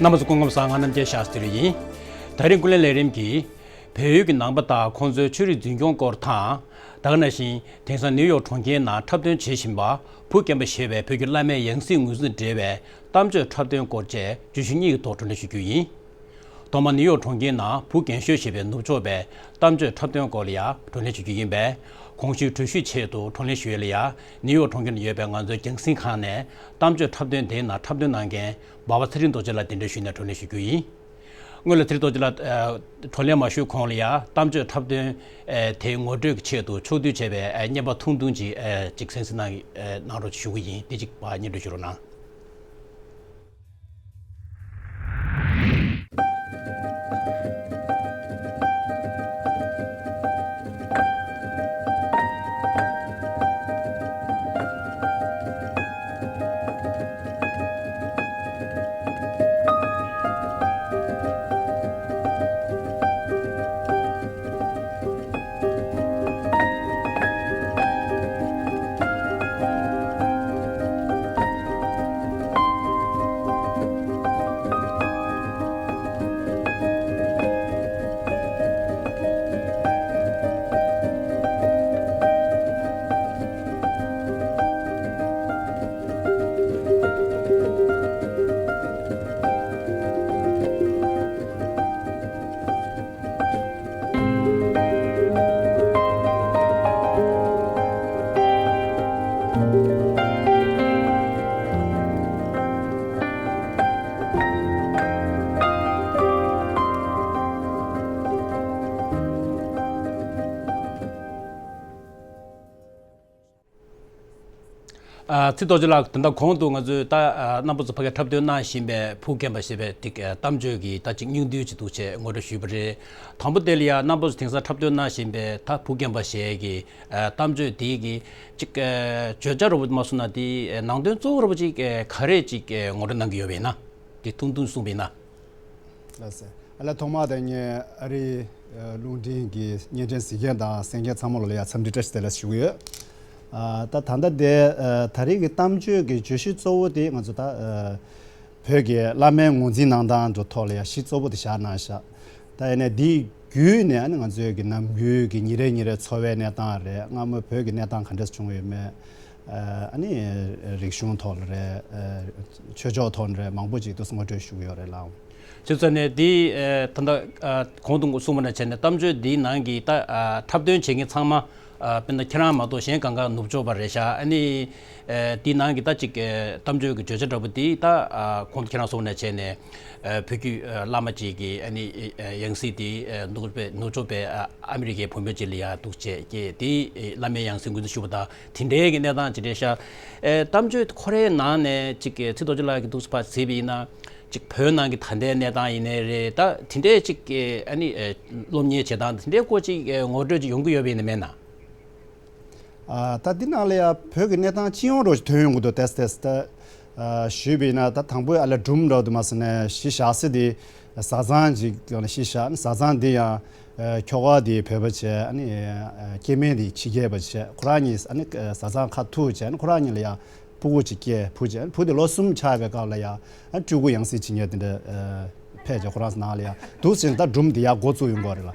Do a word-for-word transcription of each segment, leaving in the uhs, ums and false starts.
རྣམ་པ་ཚོ་སྐུ་ཁམས་བཟང་། ང་རྣམ་རྒྱལ་ཤཱ་སྟྲི་ཡིན། ད་རིང་ཀུན་གླེང་ལས་རིམ་གྱིས། བལ་ཡུལ་གྱི་ནང་པ་དང་ཁོང་ཚོའི་ཆོས་རིག་འཛིན་སྐྱོང་སྐོར་དང་། ད་ག་ནང་བཞིན་དེང་སང་ནིའུ་ཡོག་གྲོང་ཁྱེར་ནང་འཁྲབ་སྟོན་བྱེད་བཞིན་པ་བུ་རྒན་པ་ཞེས་པའི་བོད་ཀྱི་བླ་མའི་ཡང་སྲིད་ངོས་འཛིན་འབྲེལ་བའི་གཏམ་བརྗོད་འཁྲབ་སྟོན་སྐོར་བཅས་བརྗོད་གཞི་གཉིས་ཀྱི་ཐོག་བགྲོ་གླེང་ཞུ་རྒྱུ་ཡིན། ཐོག་མར་ནིའུ་ཡོག་གྲོང་ཁྱེར་ནང་བུ་རྒན་ཤོས་ཞེས་པའི་ནུབ་ཕྱོགས་པའི་གཏམ་བརྗོད་འཁྲབ་སྟོན་སྐོར་ལ་ཡང་བགྲོ་གླེང་ཞུ་རྒྱུ་ཡིན་པས། གོང་ཞུས་གྲོས་གཞིའི་ཆེད་དུ་བགྲོ་གླེང་ཞུ་ཡས་ལ་ཡང་ནིའུ་ཡོག་གྲོང་ཁྱེར་ནང་ཡོད་པའི་ང་ཚོའི་རྒྱང་སྲིང་ཁང་ནས་གཏམ་བརྗོད་འཁྲབ་སྟོན་དེའི་ནང་འཁྲབ་སྟོན་གནང་མཁན་འབའ་པ་ཚེ་རིང་རྡོ་རྗེ་ལགས་གདན་འདྲེན་ཞུས་ནས་བགྲོ་གླེང་ཞུ་རྒྱུ་ཡིན། སྔོན་ལ་ཚེ་རིང་རྡོ་རྗེ་ལགས་ཨ་བགྲོ་གླེང་མ་ཞུས་གོང་ལ་ཡང་གཏམ་བརྗོད་འཁྲབ་སྟོན་ཨ་དེའི་ངོ་སྤྲོད་ཀྱི་ཆེད་དུ་ཕྱོགས་བསྡུས་བྱས་པའི་ཨ་བརྙན་པར་ཐུང་ཐུང་ཅིག་ཨ་ཅིག་གསན་གཟིགས་གནང་ཨ་གནང་རོགས་ཞུ་གི་ཡིན། དེ་ཅིག་ཕར་སྙན་སྒྲོན་ཞུ་རོགས་གནང་། ཨ་ཚེ་རྡོ་རྗེ་ལགས། ད་ལྟ་གོང་དུ་ང་ཚོས་ད་ཨ་རྣམ་པ་ཚོ་ཕ་གིར་འཁྲབ་སྟོན་གནང་བཞིན་པའི་བུ་རྒན་པ་ཞེས་པའི་ཏིག་ཨ་གཏམ་བརྗོད་ཀྱི་ད་ཅིག་སྙིང་བསྡུས་ཅིག་འདུག་ཅེས་ངོ་སྤྲོད་ཞུས་པ་རེད། དང་པོ་དེ་ལ་ཡང་རྣམ་པ་ཚོ་དེང་སང་འཁྲབ་སྟོན་གནང་བཞིན་པའི་ད་བུ་རྒན་པ་ཞེས་ཀྱི་ཨ་གཏམ་བརྗོད་དེའི་གི་ཅིག་ཨ་བརྗོད་བྱ་འདྲ་པོ་མ་གསུངས་ན། དེའི་ཨ་ནང་དོན་གཙོ་བོ་འདྲ་པོ་ཅིག་ཨ་ག་རེ་ཅིག་ཨ་ངོ་སྤྲོད་གནང་གི་ཡོད་པ་ཡིན་ན། དེ་ཐུང་ཐུང་གསུངས་པ་ཡིན་ན། ལགས་སེ། ཨ་ལས་ཐོག་མར་དེ་ངས་ཨ་རིའི་ཨ་རླུང་འཕྲིན་གྱི་བརྙན་འཕྲིན་གཟིགས་མཁན་དང་གསན་མཁན་ཚང་མ་ལོ་ལ་ཡང་འཚམས་འདྲི་བཀྲ་ཤིས་བདེ་ལེགས་ཞུ་གི་ཡོད། ཨ་ད་ད་ལྟ་དེ་ཨ་ད་རེས་ཀྱི་གཏམ་བརྗོད་ཀྱི་བརྗོད་གཞི་གཙོ་བོ་དེ་ང་ཚོ་ད་ཨ་བོད་ཀྱི་བླ་མའི་ངོས་འཛིན་གནང་སྟངས་དེ་ཐོག་ལ་ཡང་གཞི་གཙོ་བོ་དེ་བཞག་གནང་ཤག་ད་ཡིན་ནའི་དེའི་བརྒྱུད་ནས་ཨ་ནི་ང་ཚོའི་གི་ནམ་རྒྱུན་གྱི་ཉིན་རེ་ཉིན་རེ་འཚོ་བའི་གནས་སྟངས་རེད། སྔ་མོ་བོད་ཀྱི་གནས་སྟངས་ག་འདྲས་བྱུང་ཡོད་མེད། ཨ་ནི་རིག་གཞུང་ཐོག་ལ་རེད། ཆོས་ཕྱོགས་ཐོག་ནས་རེད། མང་པོ་ཅིག་ཏུ་ངོ་སྤྲོད་ཞུ་གི་ཡོད་རེད་ལགས། བྱས་ཙང་ནས་འདི་ད་ལྟ་གོང་དུ་གསུངས་པ་ནང་བྱས་ནས་གཏམ་བརྗོད་འདིའི་ནང་གི་ད་འཁྲབ་སྟོན་བྱེད་མཁན་ཚང་མ་དཔེར་ན་ཁྱེད་རང་མ་གཏོགས་གཞན་གང་ག་ནུབ་ཕྱོགས་པ་རེད་ཤག་ཨ་ནི་འདིའི་ནང་གི་ད་ཅིག་གཏམ་བརྗོད་ཀྱི་བརྗོད་བྱ་འདྲ་པོ་འདི་ད་གོང་དུ་ཁྱེད་རང་གསུངས་པ་ནང་བྱས་ནས་བོད་བརྒྱུད་བླ་མ་ཅིག་གི་ཨ་ནི་ཡང་སྲིད་འདི་ནུབ་ཕྱོགས་པའི་ནུབ་ཕྱོགས་པའི་ཨ་མི་རི་ཀའི་བུ་མོ་ཅིག་ལ་ཡང་འདུག་བྱས་ཀྱི་དེ་བླ་མའི་ཡང་སྲིད་ངོས་འཛིན་ཞུས་པ་དང་། དེ་འདྲའི་གི་གནས་སྟངས་ཅིག་རེད་ཤག་ཨེ་གཏམ་བརྗོད་ཁོ་རའི་ནང་ནས་ཅིག་གི་ཚེ་རྡོ་རྗེ་ལགས་ཀྱིས་འདུག་སེ་ཕར་གཟིགས་པ་ཡིན་ན། ཅིག་བོད་ནང་གི་ད་ལྟའི་གནས་སྟངས་ཡིན་ནའི་རེད། ད་དེ་འདྲའི་ཅིག་གི་ཨ་ནི་ཨེ་སློབ་གཉེར་བྱེད་སྟངས་དེ་འདྲའི་སྐོར་ཅིག་ཨེ་ངོ་སྤྲོད་ཅིག་ཡོང་གི་ཡོད་པ་ཡིན་ན་མེད་ན། ཨ་ད་འདི་ནང་ལ་ཡང་བོད་ཀྱི་གནས་སྟངས་སྤྱི་ཡོངས་རོ་ཞིག་ཐོན་ཡོང་གི་འདུག་ཏེས་ཏེས་ད་ཨ་ཞུས་པ་ཡིན་ན། ད་དང་པོའི་ཨ་ལས་སྒྲུང་འདྲ་བོ་དུ་མ་ཟེར་ནས་གཞི་བཞག་ས་དེ་བཟའ་ཚང་ཅིག་ལ་གཞི་བཞག་བཟའ་ཚང་འདི་ཡང་ཁྱོ་ག་དེ་བོད་པ་བྱས། ཨ་ནི་སྐྱེ་དམན་དེ་ཕྱི་རྒྱལ་པ་བྱས། ཁོ་རང་གཉིས་ཨ་ནི་བཟའ་ཚང་ཁ་ཐུག་བྱས། ཨ་ནི་ཁོ་རང་གཉིས་ལ་ཡང་སྤུ་གུ་ཅིག་སྐྱེས། བུ་བྱས། ཨ་ནི་བུ་དེ་ལོ་གསུམ་ཆགས་པའི་སྐབས་ལ་ཡང་ཨ་ནི་སྤྲུལ་སྐུ་ཡང་སྲིད་བྱེད་མཁན་དེ་འདྲ་ཕེབས་བྱས་ཁོ་རང་ཚོ་ནང་ལ་ཡང་འདུག་ཟེར་ནས་ད་སྒྲུང་དེ་ཡང་འགོ་བཙུགས་ཡོང་གི་རེད་ལ།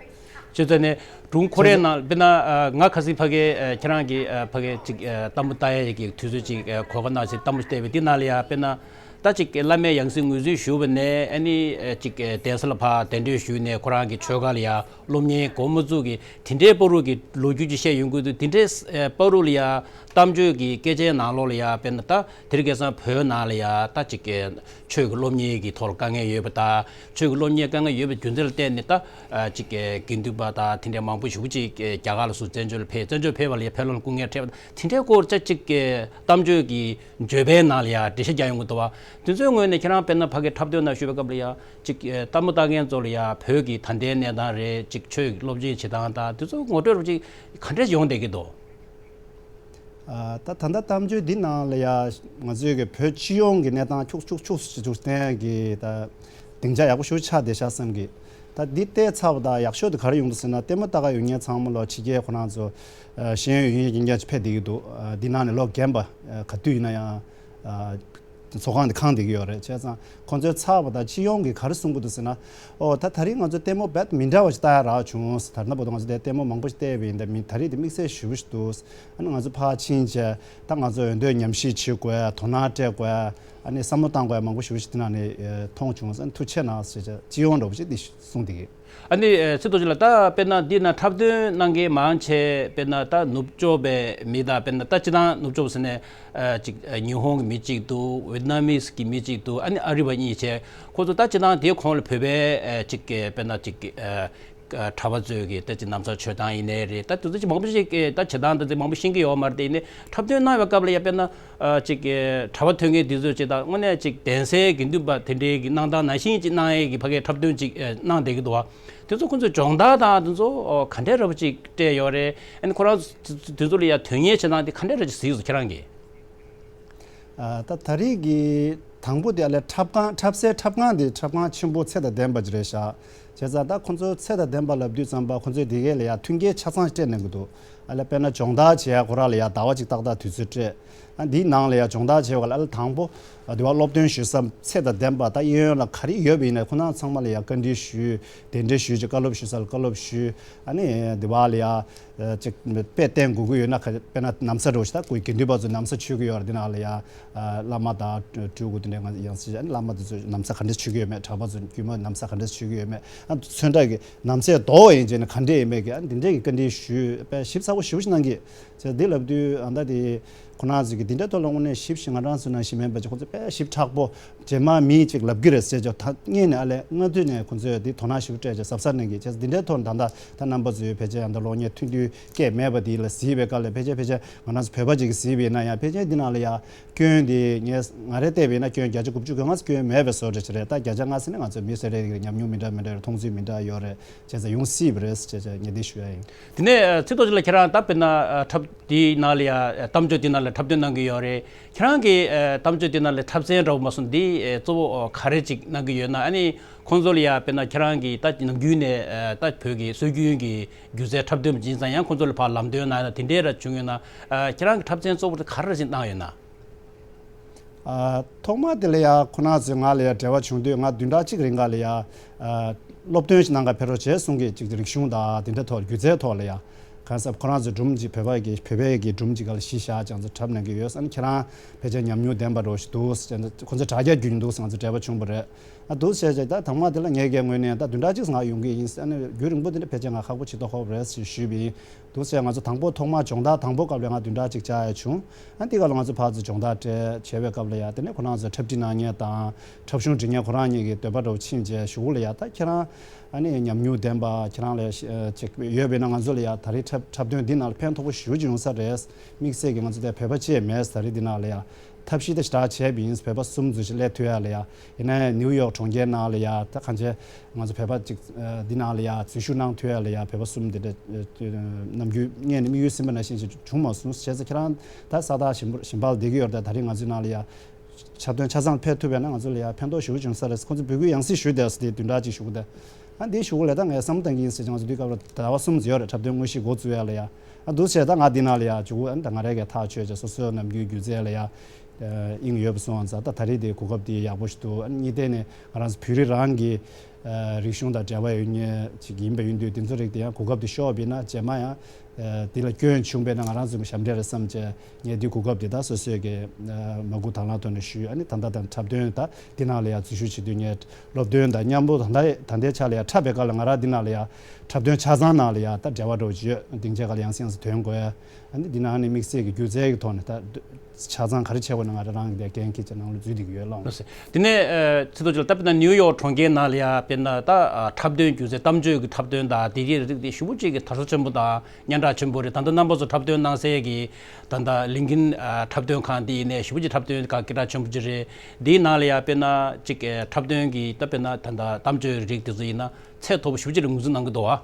བྱས་ཙང་ནས་སྒྲུང་ཁོ་རའི་ནང་དཔེར་ན་ང་ཁ་སང་ཕ་གི་ཁྱེད་རང་གི་ཕ་གི་ཅིག་ལྟད་མོ་ལྟ་ཡས་ཀྱི་དུས་ཚོད་ཅིག་གོ་སྐབས་གནང་བྱས་ལྟད་མོ་བལྟས་པས། དེ་ནང་ལ་ཡང་དཔེར་ན། ད་ཅིག་བླ་མའི་ཡང་སྲིད་ངོས་འཛིན་ཞུས་པ་ནས་ཨ་ནི་ཅིག་གདན་ས་ལ་ཕར་གདན་འདྲེན་ཞུས་ནས་ཁོ་རང་གི་ཆོས་ཁང་ལ་ཡ་སློབ་གཉེར་འགོ་མ་བཙུགས་ཀྱི་དེ་འདྲའི་བར་དུ་གི་ལོ་རྒྱུས་ཅིག་བཤད་ཡོང་གི་འདུག་དེ་འདྲའི་བར་དུ་ལ་ཡ་གཏམ་བརྗོད་ཀྱི་སྐད་ཆའི་ནང་ལོགས་ལ་ཡ་དཔེར་ན་ད་དེ་རིང་ཁ་སང་བོད་ནང་ལ་ཡ་ད་ཅིག་ཆོས་ཀྱི་སློབ་གཉེར་གྱི་ཐོག་ལ་དཀའ་ངལ་ཡོད་པ་དང་། ཆོས་ཀྱི་སློབ་གཉེར་དཀའ་ངལ་ཡོད་པའི་རྒྱུ་མཚན་ལ་བརྟེན་ནས་ད་ཅིག་དགེ་འདུན་པ་དང་དེ་འདྲའི་མང་པོ་ཞེ་པོ་ཅིག་རྒྱ་གར་ལ་སུ་བཙན་བྱོལ་ལ་ཕེབས། བཙན་བྱོལ་ཕེབས་པ་ལ་ཡ་ཕེབས་ལམ་ལ་སྐུ་ངལ་འཕྲད་པ་དང་། དེ་འདྲའི་སྐོར་ཅིག་གཏམ་བརྗོད་ཀྱི་བརྗོད་པའི་ནང་ལ་ཡང་འགྲེལ་བཤད་རྒྱག་ཡོང་གི་འདུག་བ། དེ་ཚོའི་ངོས་ནས་ཁྱེད་རང་དཔེར་ན་ཕ་གིར་འཁྲབ་སྟོན་ནང་ཞུགས་པའི་སྐབས་ལ་ཡང་ཅིག་ལྟད་མོ་ལྟ་མཁན་ཚོ་ལ་ཡང་བོད་ཀྱི་ད་ལྟའི་གནས་སྟངས་རེད། ཅིག་ཆོས་ཀྱི་སློབ་ཆེན་བྱེད་སྟངས་དང་དེ་ཚོ་ངོ་སྤྲོད་རོབ་ཅིག་ག་འདྲས་ཡོང་བསྡད་ཀྱི་འདུག་ཨ་ད་ད་ལྟ་གཏམ་བརྗོད་འདི་ནང་ལ་ཡང་ང་ཚོའི་གི་བོད་སྤྱི་ཡོངས་ཀྱི་གནས་སྟངས་ཁྱུག་ཁྱུག་ཁྱུག་ཅིག་བསྟན་གི་ད་སྡིངས་ཆ་ཡག་པོ་ཞེ་པོ་ཆགས་བསྡད་ཤག་བསམ་གི། ད་འདི་བལྟས་ཚར་བ་དང་ཡག་ཤོས་དེ་ག་རེ་ཡོང་འདུག་ཟེར་ན། ལྟད་མོ་ལྟ་ག་ཡོང་མཁན་ཚང་མ་ལོ་ཕྱི་རྒྱལ་ཁོ་རང་ཚོ་ཨ་ཤེས་ཡོན་ཡོད་མཁན་རྐྱང་རྐྱང་ཅིག་ཕེབས་བསྡད་ཀྱི་འདུག་ཨ་འདི་ནང་ནས་ལོ་རྒན་པ་ཨ་ག་དུས་ཡིན་ན་ཡང་ཨ་ ཚོགས་ཁང་དེ་ཁེངས་བསྡད་ཀྱི་ཡོད་རེད། བྱས་ཙང་ཁོང་ཚོའི་ཚབ་པ་དང་སྤྱི་ཡོངས་ཀྱིས་ག་རེ་གསུང་གི་འདུག་ཟེར་ན། ཨོ་ད་ད་རེས་ང་ཚོ་ལྟད་མོ་རྦད་མི་འདྲ་བ་ཞིག་ལྟ་ཡ་རག་བྱུང་། ད་ལྟ་བར་དུ་ང་ཚོ་དེ་ལྟད་མོ་མང་པོ་ཞིག་བལྟས་པ་ཡིན། ད་མི་ད་རེས་དེ་དམིགས་བསལ་ཞེ་པོ་ཞིག་འདུག། ཨ་ནི་ང་ཚོ་ཕར་ཕྱིན་བྱས་ད་ང་ཚོ་འོས་འདེམས་ཉམས་ཞིབ་བྱེད་དགོས། དོ་སྣང་སྤྲད་དགོས། ཨ་ནི་བསམ་བློ་བཏང་དགོས་མང་པོ་ཞེ་པོ་ཞིག་དེ་ནང་ནས་མཐོང་བྱུང་། ཨ་ནི་ཐུགས་རྗེ་གནང་ཟེར་བྱས་སྤྱི་ཡོངས་འདྲ་པོ་ཞིག་འདི་གསུངས་བསྡད་ཀྱི། ཨ་ནི་ཚེ་རྡོ་རྗེ་ལགས། ད་དཔེར་ན་འདི་ན་འཁྲབ་སྟོན་གནང་མཁན་མང་ཆེ་དཔེར་ན་ད་ནུབ་ཕྱོགས་པའི་མི་དང་། དཔེར་ན་ད་སྤྱིར་བཏང་ནུབ་ཕྱོགས་ཟེར་ནས་ཅིག་ཉི་ཧོང་གི་མི་གཅིག་འདུག། ཝེད་ནམ་མིས་གི་མི་གཅིག་འདུག། ཨ་ནི་ཨ་རི་བ་གཉིས་བྱས། ཁོ་ཚོ་ད་སྤྱིར་བཏང་དེའི་གོང་ལ་བོད་པའི་ཅིག་དཔེར་ན་ཅིག་གྲྭ་པ་ཚོས་ཀྱི་ད་ཅིག་ན་བཟའ་མཆོད་སྟངས་ཡིན་ནའི་རེད། ད་དེ་ཚོ་ཅིག་མང་པོ་ཞིག་ད་བྱེད་སྟངས་ད་ཅིག་མང་པོ་ཤེས་ཀྱི་ཡོད་མ་རེད། དེ་ཡིན་ནའི་འཁྲབ་སྟོན་གནང་བའི་སྐབས་ལ་ཡ་དཔེར་ན། ཨ་ཅིག་གི་གྲྭ་པ་ཐོན་མཁན་དེ་ཚོས་ཅིག་ད་དངོས་གནས་ཅིག་གདན་སའི་དགེ་འདུན་པ་དེ་འདྲའི་གི་གནང་སྟངས་ནང་བཞིན་ཅིག་གནང་ཡས་ཀྱི་ཕ་གིའི་འཁྲབ་སྟོན་ཅིག་གནང་བསྡད་ཀྱི་འདུག་བ། དེ་ཚོ་ཁོང་ཚོས་སྦྱོང་བརྡར་དང་དེ་ཚོ་ག་འདྲའི་འདྲ་པོ་ཅིག་སྤྲད་ཡོད་རེད། ཨ་ནི་ཁོ་རང་ཚོ་དེ་ཚོ་ལ་ཡ་དོན་གཉེར་བྱེད་སྟངས་དེ་ག་འདྲའི་འདྲ་ཅིག་གཟིགས་སོང་ཁྱེད་རང་གིས། ཨ་ད་ད་རེས་ཀྱི་དང་པོ་དེ་ཨ་ལས་འཁྲབ་ཁང་འཁྲབ་སའི་འཁྲབ་ཁང་དེ་འཁྲབ་ཁང་ཆེན་པོ་ཚད་དང་ལྡན་པ་ཅིག་རེད་ཤག། བྱས་ཙང་ད་ཁོང་ཚོ་ཚད་དང་ལྡན་པ་ལབ་དུས་ཙམ་པ་ཁོང་ཚོས་དེ་གའི་ལ་ཡ་མཐུན་རྐྱེན་ཆ་ཚང་སྤྲད་གནང་གི་འདུག། ཨ་ལས་དཔེར་ན་སྦྱོང་བརྡར་བྱེད་ཡ་ཁོ་རང་ལ་ཡ་ཟླ་བ་གཅིག་ཏག་ཏག་དུས་ཚོད་སྤྲད། ཨ་འདིའི་ནང་ལ་ཡ་སྦྱོང་བརྡར་བྱེད་པ་ལ་ཨ་ལས་དང་པོ་དེ་བ་སློབ་སྟོན་ཞུ་ས་ཚད་དང་ལྡན་པ། ད་གཡས་གཡོན་ལ་ག་རེ་ཡོད་པ་ཡིན་ན་ཁོ་རང་ཚང་མ་ལ་ཡ་བཀའ་འདྲི་ཞུས། གདན་འདྲེན་ཞུས་བྱས་བཀའ་སློབ་ཞུ་ས་ལ་བཀའ་སློབ་ཞུས། ཨ་ནི་དེ་བ་ལ་ཡ། ཅིག་དཔེ་བསྟན་དགོས་ཀྱི་ཡོད་ན། ཁ་དཔེར་ན་ན་བཟའ་འདྲ་པོ་ཞིག་ད་ཁོའི་དགེ་འདུན་པ་ཚོ་ན་བཟའ་མཆོད་ཀྱི་ཡོད་རེད། དེ་ནང་ལ་ཡ་བླ་མ་དང་སྤྲུལ་སྐུ་དེ་འདྲའི་ང་ཡང་སྲིད། ཨ་ནི་བླ་མ་དེ་ཚོས་ན་བཟའ་ག་འདྲ་མཆོད་ཀྱི་ཡོད་མེད། གྲྭ་པ་ཚོ་དཀྱུས་མ་ན་བཟའ་ག་འདྲ་མཆོད་ཀྱི་ཡོད་མེད། ཨ་ཚོན་ཁྲ་གི་ན་བཟའི་མདོག་ཡིན་བྱས་ནས་ག་འདྲ་ཡིན་མེད་ཀྱི་ཨ་འདི་འདྲའི་གི་བཀའ་འདྲི་ཞུས། དཔེ་ཞིབ་ཚགས་པོ་ཞེ་པོ་ཞིག་གནང་གི། བྱས་འདི་ལབ་དུས་ཨ་ད་དེ་ཁོ་རང་ཚོས་ཀྱི་འདི་འདྲའི་ཐོག་ལ་དངོས་གནས་ཞིབ་ཞིབ་ང་རང་ཚོ་ནང་བཞིན་མིན་པ་ཅིག་ཁོ་ཚོ་དཔེ་ཞིབ་ཕྲག་པོ། རྗེས་མ་མི་གཅིག་ལབ་ཀྱི་རེད་ཟེར་ཅོག་ད་སྔོན་ནས་ཨ་ལས་སྔ་དུས་ནས་ཁོ་ཚོས་འདི་དོ་སྣང་ཞིབ་སྤྲད་ཅིག་གཟབ་གཟབ་གནང་གི། བྱས་ཙང་འདི་འདྲའི་ཐོག་ད་ལྟ་ད་རྣམ་པ་ཚོས་ཕལ་ཆེར་ཡང་ད་གློག་བརྙན་ཐུང་ཐུང་སྐད་མེད་པ་འདི་ལ་གཟིགས་པའི་སྐབས་ལ་ཕལ་ཆེར་ཕལ་ཆེར་ང་རང་ཚོ་བོད་པ་ཅིག་གིས་གཟིགས་པ་ཡིན་ན་ཡང་ཕལ་ཆེར་འདི་ནང་ལ་ཡང་སྐྱོན་འདི་ངས་ང་རས་བལྟས་པ་ཡིན་ན་སྐྱོན་བརྒྱ་ཆ་དགུ་བཅུ་གོ་ལྔ་སྐྱོན་མེད་པའི་བཟོ་འདྲ་ཅིག་རེད། ད་བརྒྱ་ཆ་ལྔ་ཟེར་ན་ང་ཚོ་མི་སེར་རེ་རེ་ཉམས་མྱོང་མི་འདྲ་མི་འདྲ་རེད། མཐོང་ཚུལ་མི་འདྲ་ཡོད་རེད། བྱས་ཙང་ཡོང་སྲིད་པ་རེད་ཅེས་ངས་འདི་ཞུ་ཡ་ཡིན། དེ་ནས་ཚེ་རྡོ་རྗེ་ལགས་ཁྱེད་རང་ད་དཔེར་ན་འཁྲབ་དེའི་ནང་ལ་ཡ་གཏམ་བརྗོད་དེའི་ནང་ལ་འཁྲབ་སྟོན་གནང་གི་ཡོད་རེད། ཁྱེད་རང་གིས་ཨ་གཏམ་བརྗོད་དེ་ནང་ལ་འཁྲབ་ཚན་འདྲ་པོ་མ་སོང་འདི་ཨ་གཙོ་བོ་ག་རེ་ཅིག་གནང་གི་ཡོད་ན། ཨ་ནི་ཁོང་ཚོ་ལ་ཡ་དཔེར་ན་ཁྱེད་རང་གིས་ད་ནམ་རྒྱུན་ནས་ཨ་ད་བོད་ཀྱི་སྲོལ་རྒྱུན་གྱི་སྒྱུ་རྩལ་འཁྲབ་སྟོན་པ་ཡིན་ཙང་ཡང་ཁོང་ཚོ་ལ་ཕར་ལམ་སྟོན་གནང་ཡ་དེ་འདྲས་ར་བྱུང་ཡོད་ན། ཨ་ཁྱེད་རང་གི་འཁྲབ་ཚན་གཙོ་བོ་དེ་ག་རེ་ར་ཅིག་གནང་ཡོད་ན། ཨ་ཐོག་མ་དེ་ལ་ཡ་ཁོ་རང་ཚོས་ང་ལ་ཡ་འབྲེལ་བ་བྱུང་དུས་ང་བདུན་ཕྲག་གཅིག་རིང་ག་ལ་ཡ་ཨ་སློབ་སྟོན་ཞིག་གནང་ག་ཕེབས་རོགས་བྱས་གསུང་གི། ཅིག་རིག་གཞུང་དང་དེ་འདྲ་ཐོག་སྒྱུ་རྩལ་ཐོག་ལ་ཡ། གང་ཟབ་ཁོ་རང་ཚོས་སྒྲུང་ཅིག་བོད་པ་གི་བོད་པའི་གི་སྒྲུང་ཅིག་ག་ལ་གཞི་བཞག་ཅིག་ང་ཚོ་འཁྲབ་གནང་གི་ཡོད་ཟེར་ནས། ཁྱེད་རང་ཕལ་ཆེར་ཉམས་མྱོང་ལྡན་པ་རོ་ཞིག་འདུག་ཟེར་ནས་ཁོ་ཚོ་དྲ་རྒྱ་བརྒྱུད་འདུག་ཟེར། ང་ཚོ་འབྲེལ་བ་བྱུང་བ་རེད། ཨ་འདུག་བྱས་བྱས་ད་དང་མ་དེ་ལ་ངས་ཀྱང་དངོས་གནས་ད་བདུན་ཕྲག་གཅིག་ང་ཡོང་གི་ཡིན་ཟེར་ནས། རྒྱུན་རིང་པོ་དེ་འདྲ་ཕལ་ཆེར་ང་ཁག་པོ་ཅིག་ཏུ་ཧོབ་རེད་ཟེར་ཞུས་པ་ཡིན། འདུག་བྱས་ང་ཚོ་དང་པོ་ཐོག་མ་སྦྱོང་བརྡར་དང་པོ་སྐབས་ལ་ང་བདུན་ཕྲག་གཅིག་བཅར་ཡ་བྱུང་། ཨ་འདི་ག་ལ་ང་ཚོ་ཕར་ཚུར་སྦྱོང་བརྡར་སྤྲད་བྱས་པའི་སྐབས་ལ་ཡ་དེ་ནས་ཁོ་རང་ཚོ་འཁྲབ་ཁྲིད་གནང་མཁན་དང་འཁྲབ་གཞུང་འབྲི་མཁན་ཁོ་རང་གཉིས་ཀྱི་འདོད་པ་འདྲ་པོ་ཕྱིན་བྱས་གཞུག་ལ་ཡ་ད་ཁྱེད་རང་ཨ་ནི་ཉམས་མྱོང་ལྡན་པ་ཁྱེད་རང་ལ་ཡ་ཅིག་ཡོད་པས་ན་ང་ཚོ་ལ་ཡ་ད་རེས་འཁྲབ་འཁྲབ་སྟོན་འདི་ནང་ལ་ཕན་ཐོགས་པོ་ཞེ་པོ་ཅིག་ཡོང་ས་རེད། དམིགས་བསལ་གྱི་ང་ཚོ་དེ་བོད་པ་གཅིག་མེད་ས་རེད། འདི་ནང་ལ་ཡ་ཐབས་ཤེས་དེ་ཞེ་དྲག་བྱས་པ་ཡིན། བོད་པ་གསུམ་ཙམ་ཞིག་སླེབས་ཐུབ་ཡ་ལ་ཡ། ཡིན་ན་ཡང་ནིའུ་ཡོག་གྲོང་ཁྱེར་ནང་ལ་ཡ་ད་གང་བྱས་ང་ཚོ་བོད་པ་ཅིག་འདི་ནང་ལ་ཡ་འཛུལ་ཞུགས་གནང་ཐུབ་ཡ་ལ་ཡ་བོད་པ་གསུམ་དེ་འདྲ་ནམ་རྒྱུན་སྔས་ནས་དམིགས་ཡུལ་ཟིན་པ་ནང་བཞིན་ཞིག་བྱུང་མ་སོང་། བྱས་ཙང་ཁྱེད་རང་ད་ས་ཐག་ཞིམ་པོ་ཞིམ་པ་ལ་བསྡད་ཀྱི་ཡོད་རེད། ད་ད་རེས་ང་ཚོའི་ནང་ལ་ཡ་འཁྲབ་སྟོན་ཆ་ཚང་ཕེབས་ཐུབ་པས་ན་ང་ཚོ་ལ་ཡ་ཕན་ཐོགས་ཞེ་པོ་བྱུང་ས་རེད། ཁོང་ཚོ་འབོད་སྐུལ་ཡང་སེ་ཞུས་བསྡད་སོང་། དེ་བདུན་ཕྲག་གཅིག་གཞུག་གུ་དེ། ཨ་འདིའི་གཞུག་གུ་ལ་ད་ངས་བསམ་བློ་གཏོང་གི་ཡིན་ཟེར་བྱས་ང་ཚོ་དུས་སྐབས་ལ་ཟླ་བ་གསུམ་ཙམ་ཡོད་རེད། འཁྲབ་སྟོན་དངོས་གཞི་འགོ་བཙུགས་ཡ་ལ་ཡ། ཨ་འདུག་བྱས་ད་ང་འདི་ནང་ལ་ཡ་འཇུག་གུ་ཨ་ནི་ད་ང་རང་གིས་ཐག་ཆོད་བྱས་སོ་སོའི་ནམ་རྒྱུན་སྒྱུ་རྩལ་ལ་ཡ་དབྱིངས་ཡོད་པ་སོང་ཙང་། ད་ད་རེས་དེ་གོ་སྐབས་དེ་ཡག་པོ་ཞིག་འདུག། ཨ་ནི་གཉིས་ཐད་ནས་ང་རང་ཚོ་བོད་རིགས་རང་གི་རིག་གཞུང་དང་འབྲེལ་བ་ཡོད་མཁན་ཅིག་ཡིན་པ་ཡིན་དུས་དེ་ཚོ་རིགས་དེ་ཡང་གོ་སྐབས་དེ་ཤོར་བ་ཡིན་ན་རྗེས་མ་ཡང་དེ་ལ་སྐྱོན་བྱུང་བས་ན་ང་རང་ཚོ་གི་ཞབས་འདྲེན་རེད་བསམ་བྱས། ངས་འདི་གོ་སྐབས་འདི་དག་སོ་སོས་ཀྱི་མ་སྒུག་དང་བླངས་ཐོག་ནས་ཞུས། ཨ་ནི་ད་ལྟ་དང་འཁྲབ་སྟོན་ད་འདི་ནང་ལ་ཡང་འཛུལ་ཞུགས་བྱེད་དུས་ངས་སློབ་སྟོན་དང་མཉམ་པོ་ད་ལྟ་ད་ལྟའི་ཆ་ལ་ཡང་འཁྲབ་པའི་སྐབས་ལ་ང་རང་འདི་ནང་ལ་ཡང་འཁྲབ་སྟོན་ཆ་ཚང་ནང་ལ་ཡང་ད་འབྲེལ་བ་འགྲོ་བྱེད་ཡོད། སྡིངས་ཆའི་སྒང་ལ་ཡང་སེམས་སུ་ཐོན་དགོས། ཨ་ནི་འདི་ནང་ནས་དམིགས་བསལ་གྱི་སྒྱུ་རྩལ་གྱི་ཐོག་ནས་ད་ཆ་ཚང་ག་རེ་བྱེད་དགོས་ན་ང་རང་རང་གི་འགན་འཁྱེར་བྱས་ནང་ལ་འཛུལ་བསྡད་ཀྱི་ཡོད་ལགས། དེ་ནས་ཚེ་རྡོ་རྗེ་ལགས་ད་དཔེར་ན་ནིའུ་ཡོག་གྲོང་ཁྱེར་ནང་ལ་ཡང་དཔེར་ན་ད་འཁྲབ་སྟོན་སྒྱུ་རྩལ་གཏམ་བརྗོད་ཀྱི་འཁྲབ་སྟོན་དང་དེ་གའི་རིགས་དེ་ཞེ་པོ་ཅིག་གི་དར་ས་ཆེན་པོ་དང་། སྙན་གྲགས་ཆེན་པོ་རེད། ད་ལྟ་རྣམ་པ་ཚོ་འཁྲབ་སྟོན་གནང་སའི་གི་ད་ལྟ་ལིང་ཁིན་འཁྲབ་སྟོན་ཁང་འདི་ཡིན་ནའི་ཞེ་པོ་ཅིག་འཁྲབ་སྟོན་ཁག་སྐད་གྲགས་ཆེན་པོ་ཅིག་རེད། འདིའི་ནང་ལ་ཡང་དཔེར་ན་ཅིག་འཁྲབ་སྟོན་གྱི་ད་དཔེར་ན་ད་ལྟ་གཏམ་བརྗོད་རིགས་དེ་ཚོ་ཡིན་ན་ཚད་མཐོ་པོ་ཞེ་པོ་ཅིག་ལ་ངོས་འཛིན་གནང་གི་འདུག་བ།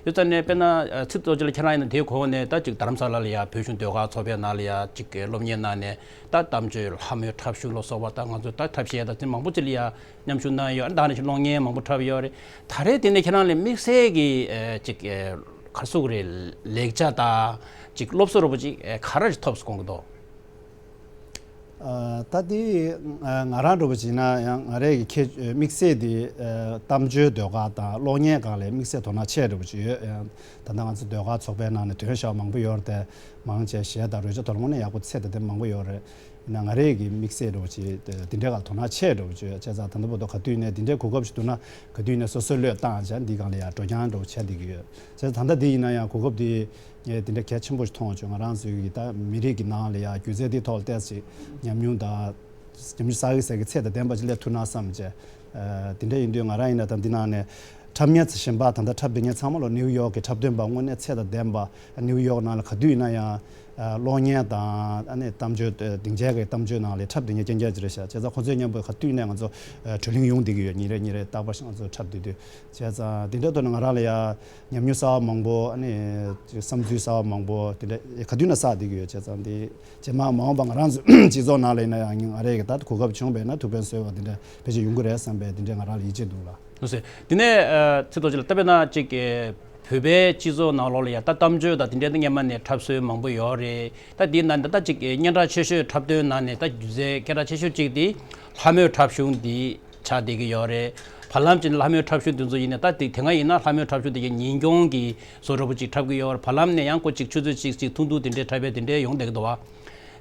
ཡོད་ཙང་ནས་དཔེར་ན་ཚེ་རྡོ་རྗེ་ལགས་ཁྱེད་རང་ཡིན་ན་དེའི་གོང་ནས་ད་ཅིག་རྡ་རམ་ས་ལ་ལ་ཡང་བོད་གཞུང་ཟློས་གར་ཚོགས་པའི་ནང་ལ་ཡང་ཅིག་སློབ་གཉེར་གནང་ནས་ད་གཏམ་བརྗོད་ལྷ་མོའི་འཁྲབ་གཞུང་ལ་སོགས་པ་ད་ང་ཚོ་ད་འཁྲབ་གཞས་ད་ཅིག་མང་པོ་ཅིག་ལ་ཡང་མཉམ་ཞུགས་གནང་ཡོད། ད་ནི་ཅིག་གློག་བརྙན་མང་པོ་འཁྲབ་ཡོད་རེད། ད་རེས་དེ་ནས་ཁྱེད་རང་ལ་དམིགས་བསལ་གྱི་ཨེ་ཅིག་ཨེ་ག་རེ་ཟེར་དགོས་རེད། ལེགས་ཆ་དང་ཅིག་སློབ་གསོ་འདྲ་པོ་ཅིག་ཨེ་ག་རེ་ཅིག་ཐོབ་སོང་གི་འདུག། ཨ། ད་དེ་ང་རང་འདྲ་པོ་བྱས་ན་ཡང་ང་རའི་གི་ཁྱད་དམིགས་བསལ་དེ་ཨ་གཏམ་བརྗོད་ཟློས་གར་དང་གློག་བརྙན་སྒང་ལ་དམིགས་བསལ་དོ་སྣང་ཆེ་འདྲ་པོ་ཅིག་ཡོད། ཡང་ད་ལྟ་ང་ཚོ་ཟློས་གར་ཚོགས་པའི་ནང་ནས་ཐོན་བཞག་མང་པོ་ཡོད་རེད་དེ། མང་ཆེ་གཞས་དང་རོལ་ཆ་དང་དངོས་གནས་ཡག་པོ་ཚད་དང་ལྡན་མང་པོ་ཡོད་རེད། ཡིན་ན་ང་རའི་གི་དམིགས་བསལ་འདྲ་པོ་ཅིག་དེ་འདྲའི་སྒང་ལ་དོ་སྣང་ཆེ་འདྲ་པོ་ཅིག་ཡོད། བྱས་ཙང་ད་ལྟ་བར་དུ་ག་དུས་ནས་དེ་འདྲའི་གོ་སྐབས་ཤིག་འདུག་ན་ག་དུས་ནས་སོ་སོའི་བློས་བཏང་བྱས་འདི་སྒང་ལ་ཡང་འགྲོ་རྐྱང་འདྲ་པོ་བྱས་བསྡད་ཀྱི་ཡོད། བྱས་ཙང་ད་ལྟ་འདི་ཡིན་ན་ཡང་གོ་སྐབས་འདི་ངས་དེ་འདྲ་གལ་ཆེན་པོ་ཞིག་མཐོང་བྱུང་། ང་རང་ཚོའི་གི་ད་མི་རིགས་ཀྱི་ནང་ལ་ཡང་སྒྱུ་རྩལ་འདི་ཐོག་ལ་ཏོག་ཙམ་ཉམས་མྱོང་དང་ཉམས་མྱོང་བསགས་ཀྱི་ཟེར་གྱི་ཚད་དང་ལྡན་པ་ཅིག་སླེབས་ཐུབ་ན་བསམ་བྱས། ཨ། དེ་འདྲ་ཡིན་དུས་ང་རང་ཡིན་ན་ད་འདི་ནང་ནས་འཁྲབ་མཁན་ཚོ་གཞན་པ་ད་ལྟ་འཁྲབ་བསྡད་མཁན་ཚང་མ་ལ་ནིའུ་ཡོག་གི་འཁྲབ་སྟོན་པ་དངོས་གནས་ཚད་དང་ལྡན་པ། ནིའུ་ཡོག་ནང་ལ་ག་དུས་ཡིན་ན་ཡང་ཨ་གློག་བརྙན་དང་ཨ་ནི་གཏམ་བརྗོད་སྡིངས་ཆའི་གི་གཏམ་བརྗོད་ནང་ལ་འཁྲབ་བསྡད་མཁན་རྐྱང་རྐྱང་ཅིག་རེད་ཤག་བྱས་ཙང་ཁོང་ཚོའི་མཉམ་པོ་ག་དུས་ཡིན་ན་ང་ཚོ་ཨ་བགྲོ་གླེང་ཡོང་བསྡད་ཀྱི་ཡོད། ཉིན་རེ་ཉིན་རེ་རྟག་པར་ང་ཚོ་འཁྲབ་བསྡད་དུས། བྱས་ཙང་དེ་འདྲ་ཐོག་ནས་ང་རང་ལ་ཡང་ཉམས་མྱོང་གསར་བ་མང་པོ། ཨ་ནི་བསམ་ཚུལ་གསར་བ་མང་པོ་དེ་འདྲ་ག་དུས་ན་བསགས་བསྡད་ཀྱི་ཡོད། བྱས་ཙང་དེ་རྗེས་མ་མ་འོངས་པ་ང་རང་ཚོ་སྤྱི་ཚོགས་ནང་ལ་ཡིན་ན་ཡང་ང་རང་གི་ད་གོ་སྐབས་བྱུང་བས་ན་ཐུགས་ཕན་གསོས་པ་དེ་འདྲ་ཕལ་ཆེར་ཡོང་གི་རེད་བསམ་པའི་དེ་འདྲ་ང་རང་ལ་ཡིད་ཆེས་འདུག་ལ། ལགས་སོ། དེ་ནས་ཨ་ཚེ་རྡོ་རྗེ་ལགས། ད་དཔེར་ན་ཅིག་ཨ་བོད་པའི་སྤྱི་ཚོགས་ནང་ལོགས་ལ་ཡང་ད་གཏམ་བརྗོད་དང་དེ་འདྲའི་སྔོན་མ་ནས་འཁྲབ་སྲོལ་མང་པོ་ཡོད་རེད། ད་དེའི་ནང་ནས་ད་ཅིག་སྙན་གྲགས་ཆེ་ཤོས་འཁྲབ་སྟོན་ནང་ནས་ད་སྒྱུ་རྩལ་སྐད་གྲགས་ཆེ་ཤོས་གཅིག་དེ་ལྷ་མོའི་འཁྲབ་གཞུང་འདི་ཆགས་བསྡད་ཀྱི་ཡོད་རེད། བར་ལམ་གྱི་ལྷ་མོའི་འཁྲབ་གཞུང་དེ་ཚོ་ཡིན་ན་ད་དེ་དེ་སྔ་ཡིན་ན་ལྷ་མོའི་འཁྲབ་གཞུང་དེ་གའི་ཉིན་གུང་གི་བཟོ་འདྲ་པོ་ཅིག་འཁྲབ་ཀྱི་ཡོད་རེད། བར་ལམ་ནས་ཡང་ཁོ་ཅིག་ཆུ་ཚོད་གཅིག་ཅིག་ཐུང་ཐུང་དེ་འདྲའི་འཁྲབ་པའི་དེ་འདྲའི་ཡོང་བསྡད་ཀྱི་འདུག་བ།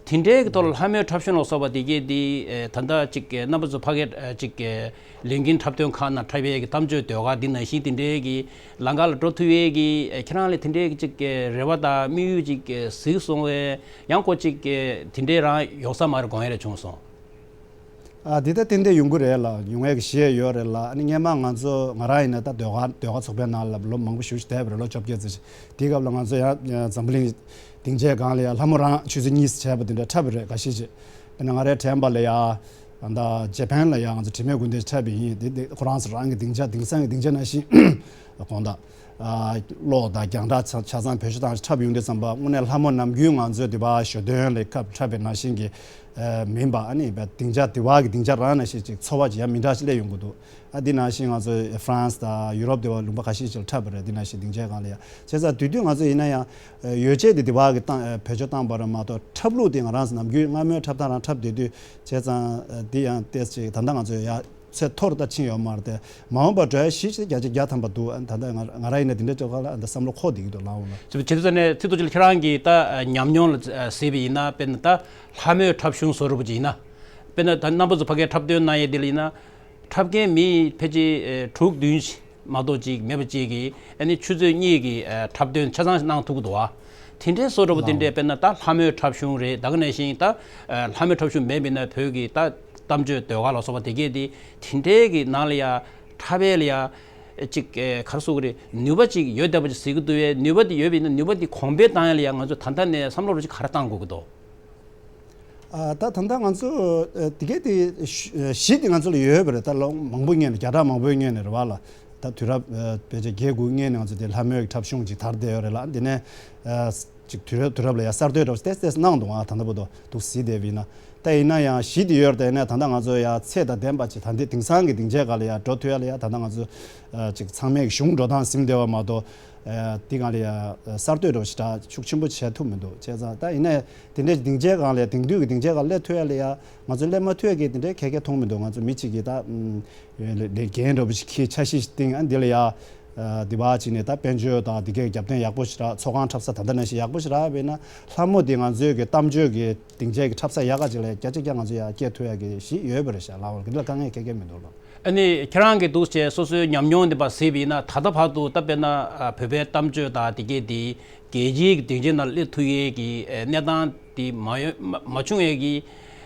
དེ་འདྲའི་གི་ཐོག་ལ་ལྷ་མོའི་འཁྲབ་གཞུང་ལ་སོགས་པ་དེ་གའི་དེ་ཨེ་ད་ལྟ་ཅིག་གི་རྣམ་པ་ཚོ་ཕ་གིར་ཨེ་ཅིག་གི་ལས་འགན་འཁྲབ་སྟོན་ཁང་ནང་འཁྲབ་པའི་གི་གཏམ་བརྗོད་ཟློས་གར་འདི་ནང་བཞིན་དེ་འདྲའི་གི་ལམ་ཁ་ལ་འགྲོ་ཐུབ་ཡས་གི་ཨེ་ཁྱེད་རང་ལ་དེ་འདྲའི་གི་ཅིག་གི་རེ་བ་དང་དམིགས་ཡུལ་ཅིག་གི་གཟིགས་སོང་བས། ཡང་ཁོ་ཅིག་གི་དེ་འདྲའི་རང་ཡོང་ས་མ་རེད། དགོངས་ཡ་རེ་བྱུང་སོང་། ཨ། འདི་ལྟ་ཏན་ཏན་ཡོང་གི་རེད་ལ། ཡོང་ཡས་ཀྱི་གཞི་ཡོད་རེད་ལ། ཨ་ནི་སྔན་མ་ང་ཚོ་ང་རང་ཡིན་ན་ད་ཟློས་གར་ཟློས་གར་ཚོགས་པའི་ནང་ལ་ལོ་མང་པོ་ཞེ་པོ་ཅིག་བསྡད་པ་རེད། ལོ་བཅོ་བརྒྱད་ཙམ་ཞིག་དེའི་སྐབས་ལ་ང་ཚོ་ཡང་འཛམ་བུ་གླིང་སྡིངས་ཆའི་སྒང་ལ་ཡང་ལྷ་མོ་རང་ཆུ་ཚོད་གཉིས་ཙམ་བྱས་པ་དེ་འདྲ་འཁྲབ་པ་རེད། འགའ་ཤས་ཅིག་དཔེར་ན་ང་རའི་དྲན་པ་ལ་ཡང་ད་ཇེ་པན་ལ་ཡང་ང་ཚོ་དྲི་མེད་དགུན་ལྡན་འཁྲབ་པ་ཡིན། དེ་དེ་ཁོ་རང་ཚོ་རང་གི་སྡིངས་ཆ་དེང་སང་གི་སྡིངས་ཆ་ནང་བཞིན་དགོང་དག་ཨ། གློག་དང་རྒྱང་ཐག་ཆ་ཆ་ཚང་བེད་སྤྱོད་བཏང་འཁྲབ་ཡོང་དུས་ཙམ་པ། དངོས་གནས་ལྷ་མོ་ནམ་རྒྱུན་ང་ཚོའི་དེ་བ་ཞོ་སྟོན་ལ་སྐབས་འཁྲབ་པའི་ནང་བཞིན་གྱི་ཨ་མིན་པ། ཨ་ནི་བ་སྡིངས་ཆ་དེ་བ་གི་སྡིངས་ཆ་རང་ནང་བཞིན་ཅིག་འཚོ་བ་ཅིག་ཡང་མི་འདྲ་ཞིག་སླེབས་ཡོང་གི་འདུག་ཨ། འདི་ནང་བཞིན་ང་ཚོ་ཧྥ་རན་སི་དང་ཡུ་རོབ་དེ་བ་ལུང་པ་ཁ་ཤས་ཅིག་ལ་འཁྲབ་པ་རེད། འདི་ནང་བཞིན་སྡིངས་ཆའི་སྒང་ལ་ཡང་། བྱས་ཙང་དེ་དུས་ང་ཚོ་ཡིན་ན་ཡང་ཡོ་བྱད་དེ་དེ་བ་གི་བཏང་བེད་སྤྱོད་བཏང་པ་རེད་མ་གཏོགས། འཁྲབ་ལུགས་དེ་ང་རང་ཚོ་ནམ་རྒྱུན་སྔ་མོའི་འཁྲབ་སྟངས་རང་འཁྲབ་བསྡད་དུས། བྱས་ཙང་འདི་ཡང་ཏོག་ཙམ་ཅིག་ད་ལྟ་ང་ཚོ་ཡ་ཚད་མཐོ་རུ་ད་ཕྱིན་ཡོད་མ་རེད་དེ། མ་འོངས་པར་འགྲོ་ཡ་གཞི་ཞིག་བརྒྱ་ཆ་བརྒྱ་ཐམ་པ་འདུག་ཨ། ད་ལྟ་ང་ང་རང་ཡིན་ན་དེ་འདྲ་ཅིག་ལ་ཨ་ད་བསམ་བློ་འཁོར་བསྡད་ཀྱི་འདུག་ལགས་འོང་ལ། ཅེས་པ་བྱས་ཙང་ནས་ཚིག་ཐོག་ཅིག་ལ་ཁྱེད་རང་གིས་ད་ཉམས་མྱོང་ལ་གཟིགས་པ་ཡིན་ན། དཔེར་ན་ད་ལྷ་མོའི་འཁྲབ་གཞུང་བཟོ་འདྲ་པོ་ཅིག་ཡིན་ན། དཔེར་ན་ད་རྣམ་པ་ཚོ་ཕ་གིར་འཁྲབ་སྟོན་གནང་ཡས་དེ་ལ་ཡིན་ན། འཁྲབ་མཁན་མི་ཕལ་ཆེར་དྲུག་བདུན་ཞིག་མ་གཏོགས་ཅིག་མེད་པ་ཅིག་གིས་ཨ་ནི་ཆུ་ཚོད་གཉིས་ཀྱི་འཁྲབ་སྟོན་ཆ་ཚང་གནང་ཐུབ་ཀྱི་འདུག་བ། དེ་འདྲའི་བཟོ་འདྲ་པོ་དེ་འདྲའི་དཔེར་ན་ད་ལྷ་མོའི་འཁྲབ་གཞུང་རེད། ད་ག་ནང་བཞིན་ད་ལྷ་མོའི་འཁྲབ་གཞུང་མེད་པ་ཡིན་ན་བོད་ཀྱི་ད་གཏམ་བརྗོད་ཟློས་གར་ལ་སོགས་པ་དེ་གས་དེ་དེ་འདྲའི་གི་ནང་ལ་ཡ་འཁྲབ་པའི་ལ་ཡ་ཅིག་ག་རེ་ཟེར་དགོས་རེད། ནུས་པ་ཅིག་ཡོད་བསྡད་པ་ཅིག་གཟིགས་ཀྱི་འདུག་བས། ནུས་པ་དེ་ཡོད་པ་ཡིན་ན་ནུས་པ་དེ་གོང་འཕེལ་བཏང་ཡ་ལ་ཡ་ང་ཚོ་ད་ལྟ་ནས་བསམ་བློ་རུ་ཅིག་ག་རེ་བཏང་དགོས་ཀྱི་འདུག་ཨ། ད་ད་ལྟ་ང་ཚོ་ཨ་དེ་གས་དེ་གཞི་དེ་ང་ཚོ་ལ་ཡོད་པ་རེད། ད་ལོ་མང་པོ་སྔོན་ནས། བརྒྱ་ཕྲག་མང་པོའི་སྔོན་ནས་རེད་བ་ལ། ད་དུས་རབས་ཨ་ཕལ་ཆེར་བརྒྱད་དགུ་སྔོན་ནས་ང་ཚོ་དེ་ལྷ་མོའི་འཁྲབ་གཞུང་ཅིག་དར་བསྡད་ཡོད་རེད་ལ། དེ་ནས་ཨ་ཅིག་དུས་རབས་དུས་རབས་ལ་ཡ་གསར་གཏོད་འདྲ་བོ་ཏོག་ཙམ་གནང་འདུག་ཨ། ད་ལྟ་བར་དུ་འདུག་གཟིགས་བསྡད་པ་ཡིན་ན། ད་ཡིན་ན་ཡང་གཞི་དེ་ཡོད་རེད། ད་ཡིན་ན་ད་ལྟ་ང་ཚོ་ཡ་ཚད་དང་ལྡན་པ་ཅིག་ད་འདི་དེང་སང་གི་སྡིངས་ཆའི་སྒང་ལ་ཡ་འགྲོ་ཐུབ་ཡ་ལ་ཡ་ད་ལྟ་ང་ཚོ་ཨ་ཅིག་ཚང་མས་གཞུང་འགྲོ་སྟངས་ཟིན་བསྡད་པ་མ་གཏོགས། ཨ། དེ་སྒང་ལ་ཡ་གསར་གཏོད་འདྲ་བོ་ཞེ་དྲག་ཤུགས་ཆེན་པོ་བྱས་ཐུབ་མི་འདུག་བྱས་ཙང་ད་ཡིན་ནའི་དེ་འདྲའི་སྡིངས་ཆའི་སྒང་ལ་ཡ་དེང་དུས་ཀྱི་སྡིངས་ཆའི་སྒང་སླེབས་ཐུབ་ཡ་ལ་ཡ་ང་ཚོ་སླེབས་མ་ཐུབ་ཡ་གི་དེ་འདྲའི་གལ་གལ་མཐོང་མི་འདུག་ང་ཚོ་མི་གཅིག་གིས་ད་ཨམ་ལས་འགན་འདྲ་བོ་ཞིག་འཁྱེར། འཆར་གཞི་ཞིག་བཏིང་། ཨ། འདི་ལ་ཡ་ཨ་འདི་བ་ཅིག་ནས་ད་དཔལ་འབྱོར་དང་འདི་གའི་རྒྱབ་རྟེན་ཡག་པོ་ཞེ་དྲག་ཚོགས་ཁང་འཁྲབ་ས་ད་ལྟ་ནང་བཞིན་ཡག་པོ་ཞེ་དྲག་བས་ན། ལྷ་མོ་འདི་ང་ཚོའི་གི་གཏམ་བརྗོད་ཀྱི་སྡིངས་ཆའི་གི་འཁྲབ་ས་ཡག་ག་ཅིག་ལ་ཡ་བརྒྱ་ཆ་བརྒྱ་ང་ཚོ་ཡ་སྐྱེལ་ཐུབ་ཡ་གི་གཞི་ཡོད་པ་རེད་ཤག་ལགས་འོང་། འདི་ལ་དཀའ་ངལ་གལ་གལ་མི་འདུག་ལགས། ཨ་ནི་ཁྱེད་རང་གིས་འདུག་བྱས་སོ་སོའི་ཉམས་མྱོང་འདི་པར་གཟིགས་པ་ཡིན་ན། ད་ལྟ་བར་དུ་ད་དཔེར་ན་ཨ་བོད་པའི་གཏམ་བརྗོད་དང་དེ་གས་དེ་རྒྱལ་སྤྱིའི་གི་སྡིངས་ཆའི་ནང་སླེབས་ཐུབ་ཡས་ཀྱི་ཨ་གནས་སྟངས་དེ་མ་ཡོད་མ་མ་བྱུང་ཡས་ཀྱི་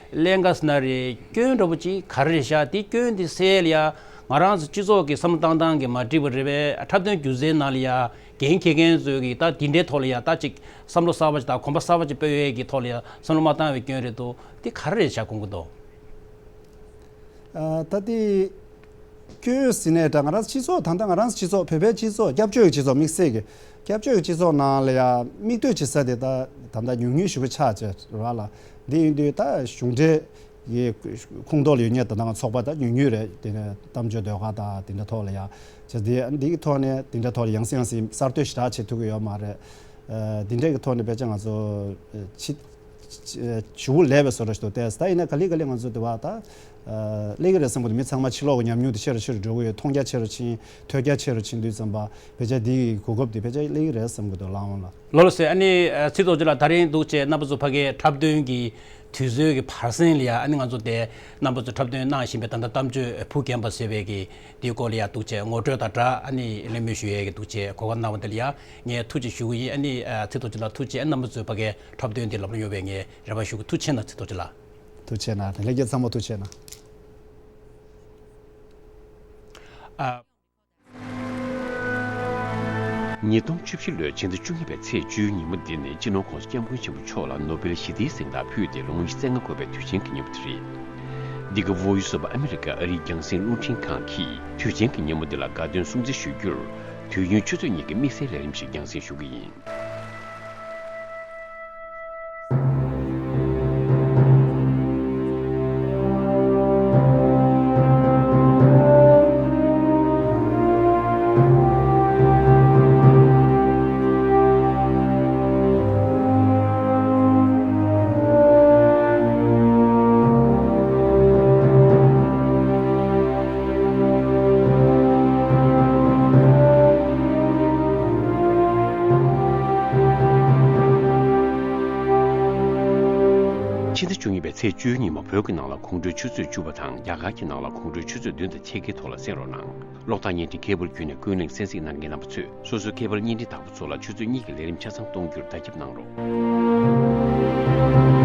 ཀླན་ཀ་ཟེར་ན་རེད། སྐྱོན་འདྲ་པོ་ཅིག་ག་རེ་རེད་ཤག་དེ་སྐྱོན་དེ་སེལ་ཡ་ང་རང་ཚོ་སྤྱི་ཚོགས་ཀྱི་བསམ་བློ་བཏང་སྟངས་ཀྱིས་མ་འགྲིག་པ་རེད་པས། འཁྲབ་སྟོན་སྒྱུ་རྩལ་ནང་ལ་ཡ་འགན་འཁྱེར་མཁན་ཚོས་ཀྱིས་ད་དེ་འདྲའི་ཐོག་ལ་ཡ་ད་ཅིག་བསམ་བློ་གསར་པ་ཅིག་དང་གོམ་པ་གསར་པ་ཅིག་སྤོ་ཡས་ཀྱི་ཐོག་ལ་ཡ་བསམ་བློ་མ་བཏང་བའི་སྐྱོན་རེད་འདུག་དེ་ག་རེ་རེད་ཤག་དགོངས་ཀྱི་འདུག་ཨ། ད་དེ་སྐྱོན་ཟེར་ནའི་འདྲ། ང་རང་སྤྱི་ཚོགས་ད་ལྟ་ང་རང་སྤྱི་ཚོགས་བོད་པའི་སྤྱི་ཚོགས་སྐྱབས་བཅོལ་གྱི་སྤྱི་ཚོགས་དམིགས་བསལ་གྱི་སྐྱབས་བཅོལ་གྱི་སྤྱི་ཚོགས་ནང་ལ་ཡ་མིག་ལྟོས་བྱེད་ས་དེ་ད་ད་ལྟ་ཉུང་ཉུང་ཞིག་ཆགས་བྱས་རེད་བ་ལ། འདི་ཡིན་དུས་ད་གཞུང་འབྲེལ་གྱི་ཁོངས་གཏོགས་ལ་ཡོད་མཁན་ད་ལྟ་ང་ཚོགས་པ་ད་ཉུང་ཉུང་རེད། དེ་ནས་གཏམ་བརྗོད་ཟློས་གར་དང་དེ་འདྲ་ཐོག་ལ་ཡ་བྱས། དེ་འདི་གི་ཐོག་ནས་དེ་འདྲ་ཐོག་ལ་ཡང་སེ་ཡང་སེ་གསར་གཏོད་ཞེ་དྲག་བྱེད་ཐུབ་ཀྱི་ཡོད་མ་རེད། ཨ། དེ་འདྲ་གི་ཐོག་ནས་ཕལ་ཆེར་ང་ཚོ་ཕྱི་ ཞུ་བོ་ལས་པའི་བཟོ་འདྲ་ཞིག་ཏུ་བལྟས། ད་ཡིན་ན་ག་ལེ་ག་ལེ་ང་ཚོ་དེ་བ་ད་སླེབས་ཀྱི་རེད་བསམ་གི་འདུག་མི་ཚང་མ་ཕྱི་ལོགས་ཀྱི་ཉམས་མྱོང་དེ་ཆེ་རུ་ཆེ་རུ་འགྲོ་གི་ཡོད། མཐོང་རྒྱ་ཆེ་རུ་ཕྱིན། ཐོས་རྒྱ་ཆེ་རུ་ཕྱིན་དུས་ཙམ་པ་བེད་ཆ་འདི་གི་གོ་སྐབས་དེ་བེད་ཆ་སླེབས་ཀྱི་རེད་བསམ་གི་འདུག་ལགས་འོང་ལགས། ལགས་ལགས་སེ། ཨ་ནི་ཚེ་རྡོ་རྗེ་ལགས། ད་རིང་འདུག་བྱས་རྣམ་པ་ཚོ་ཕ་གིའི་འཁྲབ་སྟོན་གྱི་དུས་ཚོད་ཀྱི་བར་གསེང་ལ་ཡ། ཨ་ནི་ང་ཚོ་དེ་རྣམ་པ་ཚོ་འཁྲབ་སྟོན་གནང་བཞིན་པའི་ད་ལྟ་གཏམ་བརྗོད་བུ་རྒན་པ་ཟེར་བའི་གི་དེའི་སྐོར་ལ་ཡ་འདུག་བྱས་ངོ་སྤྲོད་དང་སྦྲགས་ཨ་ནི་གླེང་མོལ་ཞུ་ཡས་ཀྱི་འདུག་བྱས་གོ་སྐབས་གནང་བ་དེ་ལ་ཡ་ངས་ཐུགས་རྗེ་ཞུ་གི་ཡིན། ཨ་ནི་ཚེ་རྡོ་རྗེ་ལགས་ཐུགས་རྗེ། རྣམ་པ་ཚོས་ཕ་གིའི་འཁྲབ་སྟོན་དེ་ལམ་ལྷོང་ཡོང་བའི་ངས་རེ་བ་ཞུ་གི། ཐུགས་རྗེ་གནང་ཚེ་རྡོ་རྗེ་ལགས། ཐུགས་རྗེ་གནང་། ལྷན་རྒྱས་ཚང་མ་ཐུགས་རྗེ་གནང་། ཨ། ཉིས་སྟོང་བཅུ་བཞི་ལོའི་ཕྱི་ཟླ་བཅུ་གཉིས་པའི་ཚེས་བཅུའི་ཉིན་མོ་འདི་ནི་སྤྱི་ནོར་༸གོང་ས་༸སྐྱབས་མགོན་ཆེན་པོ་མཆོག་ལ་ནོ་བེལ་ཞི་བདེའི་གཟེངས་རྟགས་ཕུལ་ཏེ་ལོ་ངོ་ཉི་ཤུ་རྩ་ལྔ་འཁོར་བའི་དུས་ཆེན་གྱི་ཉིན་མོ་དེ་རེད། འདི་ག་བོད་ཡུལ་སོག་པོ་ཨ་མི་རི་ཀ་ཨ་རིའི་རྒྱང་སྲིང་རླུང་འཕྲིན་ཁང་གིས་དུས་ཆེན་གྱི་ཉིན་མོ་འདི་ལ་དགའ་སྟོན་སྲུང་བརྩི་ཞུ་རྒྱུར། དུས་ཡུན་ཆུ་ཚོད་གཉིས་ཀྱི་དམིགས་བསལ་ལས་རིམ་ཞིག་རྒྱང་སྲིང་ཞུ་གི་ཡིན། ཕྱི་ཟླ་བཅུ་གཉིས་པའི་ཚེས་བཅུའི་ཉིན་མོ་བོད་ཀྱི་ནང་ལ་དགོང་དྲོའི་ཆུ་ཚོད་བཅུ་པ་དང་རྒྱ་གར་གྱི་ནང་ལ་དགོང་དྲོའི་ཆུ་ཚོད་བདུན་དང་ཕྱེད་ཀའི་ཐོག་ལ་གསན་རོགས་གནང་། གློག་བརྡ་བརྙན་འཕྲིན་ཁེ་བལ་བརྒྱུད་ནས་ཀུན་གླེང་གསན་གཟིགས་གནང་མཁན་རྣམ་པ་ཚོས་སོ་སོའི་ཁེ་བལ་བརྙན་འཕྲིན་བདག་པོ་ཚོ་ལ་ཆུ་ཚོད་གཉིས་ཀྱི་ལས་རིམ་ཆ་ཚང་གཏོང་རྒྱུར་བརྡ་ཁྱབ་གནང་རོགས།